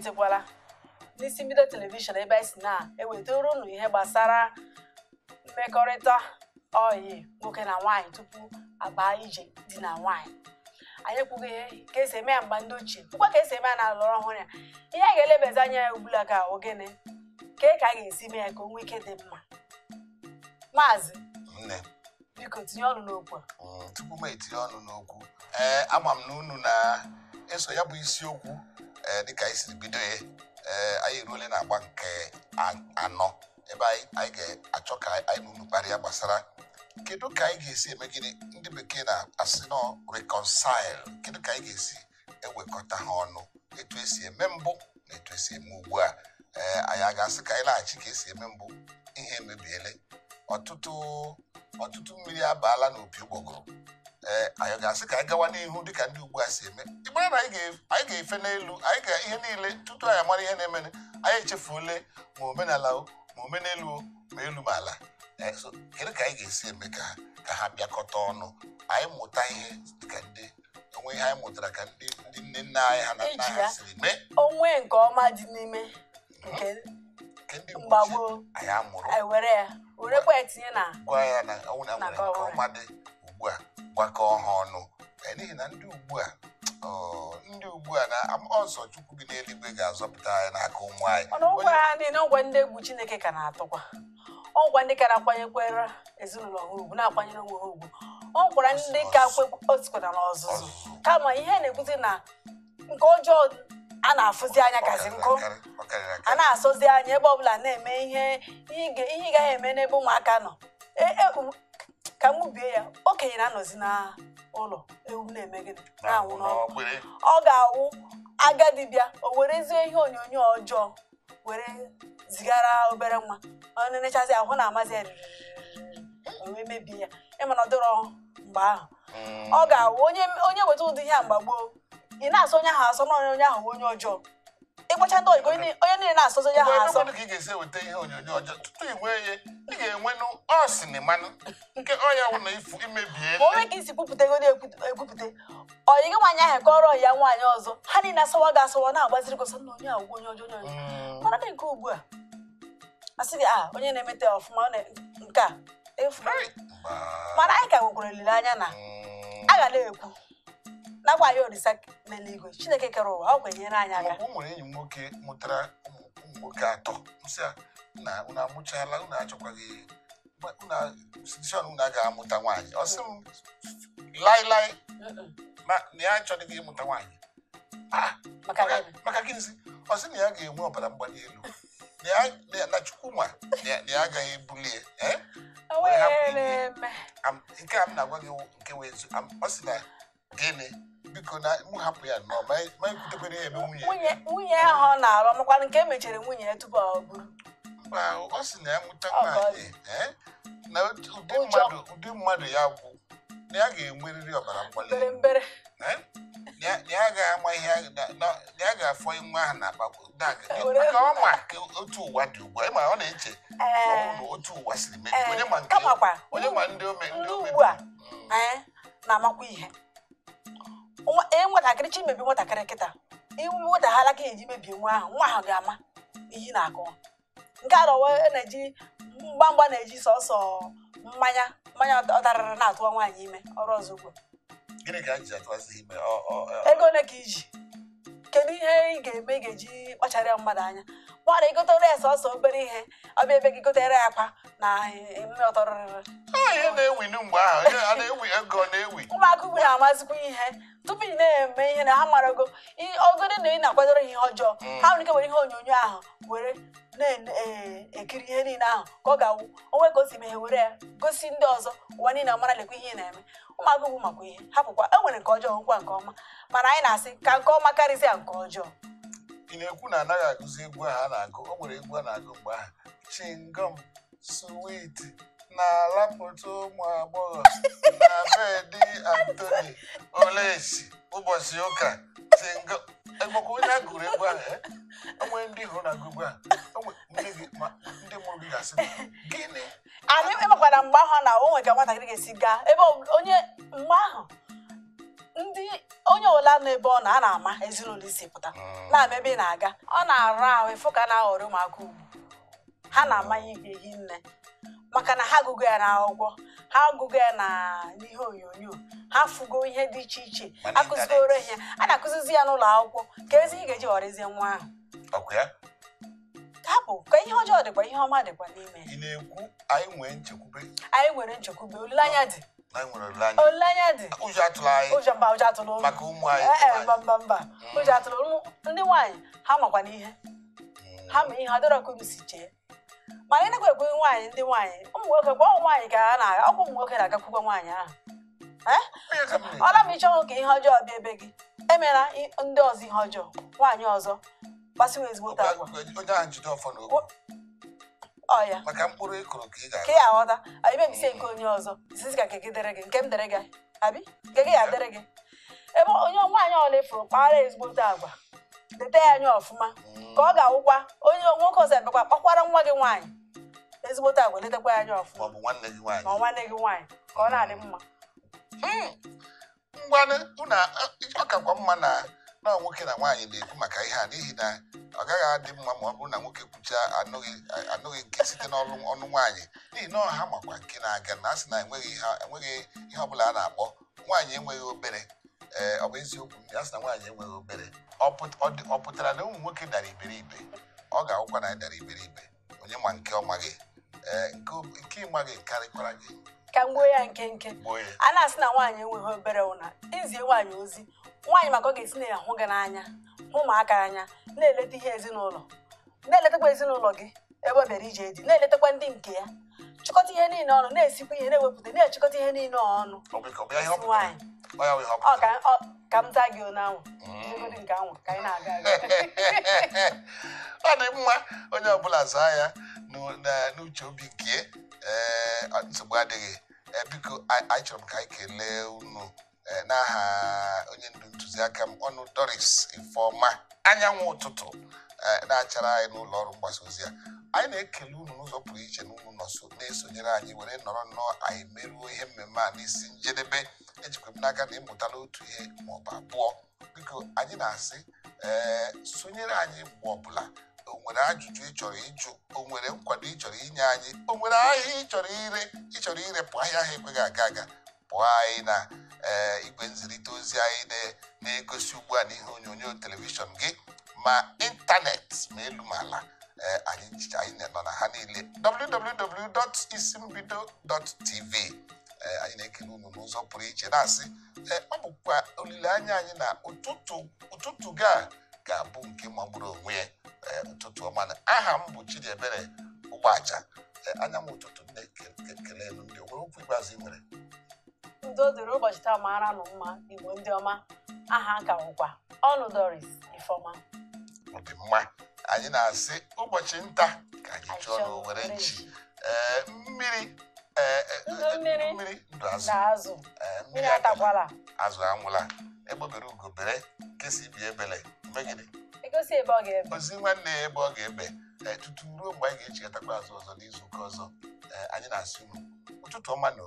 Amalitekwala n'isi mbido telivishọn ebe anyị si na-ewetara unu ihe gbasara mmekọrịta ọyị nwoke na nwaanyị tupu abaa ije di na nwaanyị. Anyị ekwughị ihe ka esi eme ya mgbe ndị ochie, kwukwa ka esi eme ya na alọrọ ọhụrụ ya. Ihe a ga-elebezi anya ya ugbu a ka ogene kee ka a ga-esi mee ya ka o nwee ike dị mma. Maazị Nne. Biko tinye ọnụ n'okwu a. Tupu m etinye ọnụ n'okwu, ee, ama m na unu na-eso ya bụ isiokwu, ee, dịka anyị siri bido ya. Ee, anyị eruole na-agba nke anọ ebe anyị ga-achọ ka anyị na unu kparịa gbasara kedu ka anyị ga-esi eme gịnị ndị bekee na-asị nọ reconcile, kedu ka anyị ga-esi ewekọta ha ọnụ, etu esi eme mbụ na etu esi eme ugbu a. Ee, anyị a ga-asị ka anyị laghachi ka esi eme mbụ? Ihe emebiele, ọtụtụ mmiri abaala n'opi ụgbọgụrụ. Ee, anyị ga-asị ka anyị gawa n'ihu dịka ndị ugbu a si eme? Ịgbara na anyị ga-efe n'elu, anyị ga ihe niile tutu anyị amara ihe na-eme, anyị echefuole ma omenala o, ma omenelu o, ma elu ma ala. Ee, so kedu ka anyị ga-esi eme ka ha bịakọta ọnụ, anyị mụta ihe dịka ndị onwe ihe anyị mụtara ka ndị nne nna anyị ha na nna ha siri mee onwe nke ọma dị n'ime nke nke ndị mgbe gboo anyị amụrụ, anyị were ya werekwa ya tinye na gwa ya na ọnwụ na na nwere nke ọma dị ugbu a, gwakọọ ha ọnụ. Ee, n'ihi na ndị ugbu a ndị ugbu a na ọsọ Chukwu bi n'eluigwe ga-azọpụta anyị n'aka ụmụ anyị. Ọnụ ụgwọ ha niile, ọgwa ndị egwu Chineke ka na-atụkwa, ọgwa ndị ka na-akwanyekwere ezinụlọ ha ugwu, na-akwanyere onwe ha ugwu, ọ nwekwara ndị ka osikwara n'ọzụzụ. Kama ihe na-ekwuzi na nke ọjọọ a na-afụzi anya kazi nkụ, a na-asọzi anya ebe ọbụla na-eme ihe ihe ị gaghị eme n'ebe ụmụaka nọ. Ka m bie ya, okenye na-anọzi n'ụlọ, ewu na-eme gịnị, na-anwụ n'ọkụ. Ọ ga-awụ agadi bịa o werezie ihe onyonyo ọjọọ were zigara obere nwa, ọ na-enechazi ahụ na-amazi ya riri wee mebie ya. Ịma na ọ dịrọ mgbe ahụ, ọ ga-awụ onye weta ụdị ihe a mgbe gboo, ị na-asọ onye ahụ asọ na onye ahụ onye ọjọọ. Ịgbacha ndị oyibo, onye niile na-asọzi onye ahụ asọ. Mgbe ka ị ga-esi eweta ihe onyonyo ọjọọ tutu ị nwee ya, ị ga-enwenụ ọ sinimanụ nke ọya wụ na ifu imebie. Ma onwe ka isi kwupụtagodi ekwupụte ọyị gị nwaanyị ahụ kọrọ ya nwaanyị ọzọ, ha niile asọwa gị asọwa na-agbaziri gị ọsọ na onye ahụ onye ọjọọ onye ọjọọ. Mana dị nke ugbu a asị gị a onye na-emete ọfụma nke a efu. Mana anyị ka nwekwara olileanya na a ga na-ekwu nakwa ya Olisa n'eluigwe Chineke kere ụwa, ọ kwenyere anyị aka. O nwere enyi m nwoke mụtara ụmụ nwoke atọ, nsị a na unu amụchala, unu achọkwaghị, unu unu agaghị amụta nwaanyị. Ọ sị m laịlaị na ya achọghị ịmụta nwaanyị. Maka gịnị? Ọ sị na ya ga-enwe ọbara mgbali elu, na Chukwu ma na ya agaghị ebulie. Nke a m na-agwa gị nke wee ọ sị na gịnị, biko na mụ hapụ ya nnọọ ma ekwutekwere ya ebe nwunye nwunye ahụ ọ na-arụ makwanụ nke emechara nwunye ya tupu ọ bụrụ. Mba, ọ sị na ya mụta nwaanyị na ụdị mmadụ ya bụ na ya ga-enwerịrị ọbara mgbali elu, na ya agaghị ama ihe, na ya ga-afọ nwa ahụ na akpa maka ọ ma ka otu ụwa dị ugbu a. Ịma ọ na-eche ọ bụrụ na otu ụwa siri mebie, onye ma nke onye ma ndị ome ugbu a na-amakwa ihe. Nwatakịrị chi mebi nwatakịrị kịta iwetaghala ka eji mebie nwa ahụ, nwa ahụ ga-ama ihe na-akọ. Nke a nọwa na-eji mgbamgba na-eji sọsọ mmanya mmanya ọtarịrị na-atụwa nwaanyị ime ọrụ ọzọ ugbu a. Ego ole ka iji, kedu ihe ị ga-eme ị ga-eji kpachara ya mmadụ anya? Mmadụ igotere ya sọsọ obere ihe, ọbịa ebe gị gotere ya akwa na mme ọtọrịrị. Ihe na-ewi mgbe ahụ, a na-ewi ego na-ewi. Ụmụaka ugbu na-amazikwa ihe tupu ị na-eme ihe na ha marago ogode na ị na-akwadoro ihe ọjọọ. Ha nwere ike were ihe onyonyo ahụ were na-ekiri ihe niile ahụ ka ọ ga-awụ onwe ka o si meghe were ya gosi ndị ọzọ ụwa niile mara lekwa ihe ị na-eme. Ụmụaka ugbu makwa ihe hapụkwa, e nwere nke ọjọọ nkwa nke ọma, mana anyị na-asị ka nke ọma karịsịa nke ọjọọ. Ị na-ekwu na anaghị agụzi egwu ahụ a na-agụ? O nwere egwu a na-agụ mgbe ahụ, chingom suwiti na-alapụta ụmụ agbọghọ na bedi Anthony Olesi ụbọchị ụka chingom. Egbekwa onye a gụrụ egwu ahụ, onwe ndị hụrụ na-agụ egwu ahụ, ndị mụrụ gị ga-asị gịnị? Anyị ịmakwara mgbe ahụ na o nwere ka nwatakịrị ga-esi gaa ebe onye mgbe ahụ Ndị onye ọbụla nọ ebe ọ na a na-ama ezinụlọ isi pụta, na-ama ebe ị na-aga. Ọ na-arụ ahụ ịfụ ka a na-aghọrọ ụmụaka ugbu ha na-amanye ihe ehi nne, maka na ha agụgo ya n'akwụkwọ, ha agụgo ya na n'ihe onyonyo, ha fụgo ihe dị iche iche. Ma akụzigoro n'ịntanetị. Ihe a na-akụzizi ya n'ụlọ akwụkwọ ka ezi ị ga-eji ghọrọzie nwa ahụ. Ọkwa ya. Hapụ ka ihe ọjọọ dịkwa, ihe ọma dịkwa n'ime ya. Ị na-ekwu anyị nwee nchekwube? Anyị nwere nchekwube, olileanya dị. Na anyị nwere olileanya. Olileanya dị. Ụjọ atụla anyị. Ụjọ, mba, ụjọ atụla ụmụ. Maka ụmụ anyị. Ee, e, mba, mba, mba, ụjọ atụla ụmụ. Ndị nwaanyị ha makwa n'ihe ha ma ihe ọ dịrọ ka unu si chee, ma anyị nakwa ekwe nwaanyị, ndị nwaanyị, ụmụ nwoke kwa, ụmụ nwaanyị ka a na ọkwa ụmụ nwoke na-agakwukwa nwaanyị ahụ. Onye ka m na-ekwu? Ọ na m ịchọghị ka ihe ọjọọ bịa ebe gị, emela ndị ọzọ ihe ọjọọ, nwaanyị ọzọ kpasiwa ezigbote agwa. Onye ahụ jide ọfọ n'okwu. Ọ ya. Maka mkpụrụ ị kụrụ ka ị ka ga-aghọ. Ị aghọta, anyị mebisie nke onye ọzọ sisi ka nke gị dịrị gị, nke m dịrị gị, abi nke gị ya dịrị gị. Ebe onye nwaanyị ọla ifuru kpara ezigbote agwa, leta ya anya ọfụma, ka ọ ga-awụkwa onye nwoke ọzọ ebekwa kpakwara nwa gị nwaanyị ezigbote agwa, letakwa ya anya ọfụma. Maọbụ nwanne gị nwaanyị. Ma nwanne gị nwaanyị, ka ọ na-adị mma. Ngwanụ, unu ọ kakwa mma na nwoke na nwaanyị na-ekwu maka ihe a, n'ihi na ọ gaghị adị mma ma ọ bụrụ na nwoke kwuchaa anụghị nke site n'ọnụ ọnụ nwaanyị, n'ihi na ọha makwa nke na-aga na a sị na enweghị ihe ọbụla a na-akpọ nwaanyị enweghị obere. Ee, ọ bụ eziokwu, a sị na nwaanyị enweghị obere. Ọ pụtara na ụmụ nwoke dara iberibe, ọ ga-awụkwa na anyị dara iberibe. Onye ma nke ọ maghị, ee, nke ịmaghị karịkwara gị. Ka m gbuo ya nkenke. Gbuo ya. A na-asị na nwaanyị enweghị obere ụna izie nwaanyị ozi, nwaanyị maka ọ ga-esi na-ahụ gị n'anya, hụ ụmụaka anya, na-eleta ihe ezinụlọ, na-eletakwa ezinụlọ gị ebe ọ bịara ije dị, na-eletakwa ndị nke ya, chịkọta ihe niile ọnụ, na-esikwa ihe, na-ewepụta, na-echịkọta ihe niile ọnụ. Ọ bụ ka ọ bụ ya ihe ọ Isi pụtara. Nwaanyị. Ọ ya bụ ihe ọ Ọ pụtara. ka m taa gị onu anwụ jegodi nke anwụ ka anyị na-aga aga. Ọ dị mma, onye ọbụla zaa ya n'uche obi nke ee, nsogbu adịghị. Ee, biko, anyị chọrọ m ka anyị kelee unu, ee, n'aha onye ndu ntụziaka m, ọnụ Doris Ifeọma, anyanwụ ụtụtụ, ee, na-achara anyị n'ụlọ ọrụ mgbasa ozi a. Anyị na-ekele unu n'ụzọ pụrụ iche na unu nọ so na-esonyere anyị were nọrọ nnọọ anyị merụọ ihe mmemme a n'isi njedebe. Ejikwa m n'aka na ịmụtala otu ihe maọbụ abụọ. Biko, anyị na-asị, ee, sonyere anyị mgbe ọbụla o nwere ajụjụ ị chọrọ ịjụ, o nwere nkwado ị chọrọ inye anyị, o nwere ahịa ị chọrọ ire, ị chọrọ irepụ ahịa ahụ ekweghị aga aga, pụọ anyị na ee igwe nzirịta ozi anyị na-egosi ugbu a n'ihe onyonyo telivishọn gị, ma ịntanetị, ma elu ma ala. Ee, anyị nọ na ha niile, www.isimbido.tv. Ee, anyị na-ekele unu n'ụzọ pụrụ iche, na-asị, ee, ọ bụkwa olileanya anyị na ụtụtụ gị a ga-abụ nke magburu onwe ya. Ee, ụtụtụ ọma. Na aha m bụ Chidiebere Ụgbọaja. Ee, anyanwụ ụtụtụ, na-ekele ndị nwere okwu ikpeazụ ị nwere. Udo dịrị ụbọchị taa, mara nụ mma, Igbo ndị ọma. Aha ka bụkwa ọnụ Doris Ifeọma. Ọ dị mma, anyị na-asị ụbọchị nta ka anyị chụọ n'owere nchi. Ee, mmiri, ee, Ndụ mmiri. Mmiri ndụ azụ. Na azụ. Ee, mmiri atakwala. Azụ anwụla. Egbebere ugo bere, kesi bi ebele megide. Egosi ebe ọ ga-ebe. Ozi nwanne ya ebe ọ ga-ebe. Ee, tutu ruo mgbe anyị ga-echetakwa azụ ọzọ n'izu ụka ọzọ, ee, anyị na-asị unu ụtụtụ ọma na.